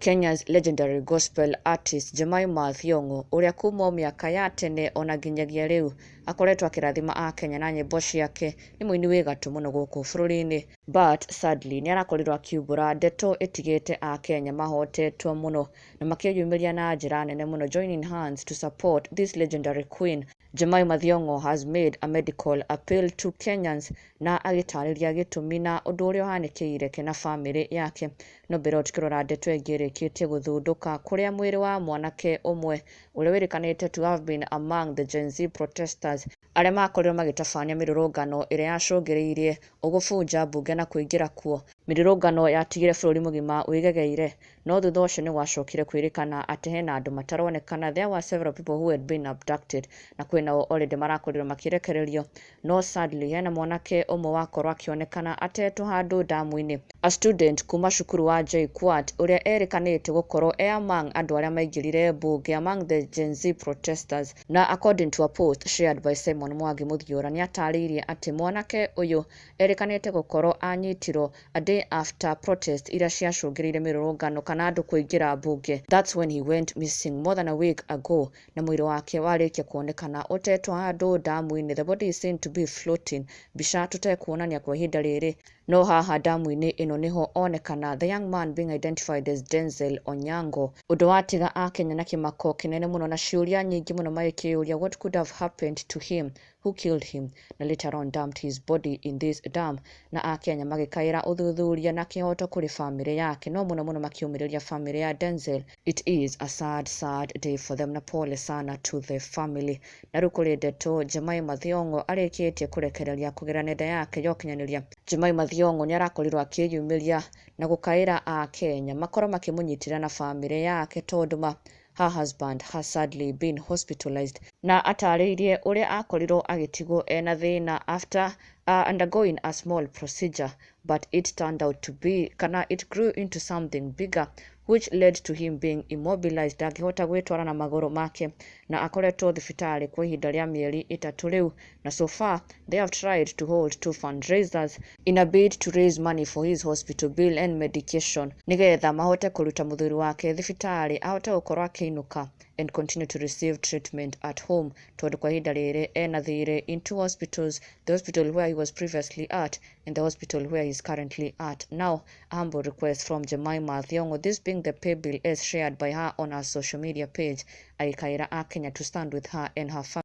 Kenya's legendary gospel artist Jemimah Thiong'o, ũrĩa kuma o mĩaka ya tene ona nginyagia rĩu akoretwo akĩrathima akenya na nyĩmbo ciake, nĩ mũini wĩ gatũ mũno gũkũ bũrũri-inĩ. But sadly nĩ arakorirwo akiumbũra ndeto ĩtigĩte akenya mahotetwo mũno na makĩyumĩria na njĩra nene mũno, joining hands to support this legendary queen. Jemimah Thiong'o has made a medical appeal to Kenyans na agĩtarĩria gĩtũmi na ũndũ ũrĩa ũhanĩkĩire ke na bamĩrĩ yake. No mbere ĩyo tukĩrora ndeto ĩngĩ ĩrĩkĩtie gũthundũka, kũrĩa mwĩrĩ wa mwanake ũmwe ũrĩa wĩrĩkanĩte to have been among the Gen Z protesters arĩa makorirwo magĩtabania mĩrũrũngano ĩrĩa yacũngĩrĩirie gũbunja mbunge na kũingĩra kuo. Mĩrũrũngano yatigire bũrũri mũgima wĩgegeire, no thutha ũcio nĩ gwacokire kwĩrĩkana atĩ hena andũ mataronekana. There were several people who had been abducted na kwĩnao already marakorirwo makĩrekererio, no sadly hena mwanake ũmwe wakorwo akĩonekana atetwo handũ ndamu-inĩ, a student kuma cukuru wa JKUAT, ũrĩa erĩkanĩte gũkorwo e among andũ arĩa maingĩrire mbunge, among the Gen Z protesters. Na according to a post shared by Simon Mwangi Mũthiora, nĩ atarĩirie atĩ mwanake ũyũ erĩkanĩte gũkorwo anyitirwo a day after protest iria ciacũngĩrĩirie mĩrũrũngano kana andũ kũingĩra mbunge. That's when he went missing more than a week ago, na mwĩrĩ wake warĩkia kuonekana ũtetwo handũ ndamu-inĩ. The body is seen to be floating, mbica tũtekuonania kwa ihinda rĩrĩ, no haha ndamu-inĩ ĩno nĩho onekana, the young man being identified as Denzel Onyango, ũndũ watiga akenya na kĩmako kĩnene mũno na ciũria nyingĩ mũno, magĩkĩũria what could have happened to him, who killed him na later on dumped his body in this dam. Na akenya magĩkaĩra ũthuthuria na kĩhoto kũrĩ bamĩrĩ yake, no mũno mũno makĩũmĩrĩria bamĩrĩ ya Denzel. It is a sad, sad day for them, na pole sana to the family. Na rĩu kũrĩ ndeto Jemimah Thiong'o arĩkĩtie kũrekereria kũgerera nenda yake ya ũkinyanĩria. Jemimah Thiong'o nĩ arakorirwo akĩyumĩria na gũkaĩra akenya makorwo makĩmũnyitĩrĩra na bamĩrĩ yake, tondũ ma her husband has sadly been hospitalized, na atarĩirie ũrĩa akorirwo agĩtigwo ena thĩna after undergoing a small procedure, but it turned out to be kana it grew into something bigger, which led to him being immobilized, ndangĩhota gwĩtwara na magũrũ make, na akoretwo thibitarĩ kwa ihinda rĩa mĩeri 3 rĩu. Na so far they have tried to hold two fundraisers in a bid to raise money for his hospital bill and medication, nĩgetha mahote kũruta mũthuri wake thibitarĩ ahote gũkorwo akĩinũka and continue to receive treatment at home, tondũ kwa ihinda rĩrĩ ena thirĩ in two hospitals, the hospital where he was previously at and the hospital where he is currently at now. A humble request from Jemimah Thiong'o, this being the pay bill as shared by her on her social media page, agĩkaĩra akenya to stand with her and her family.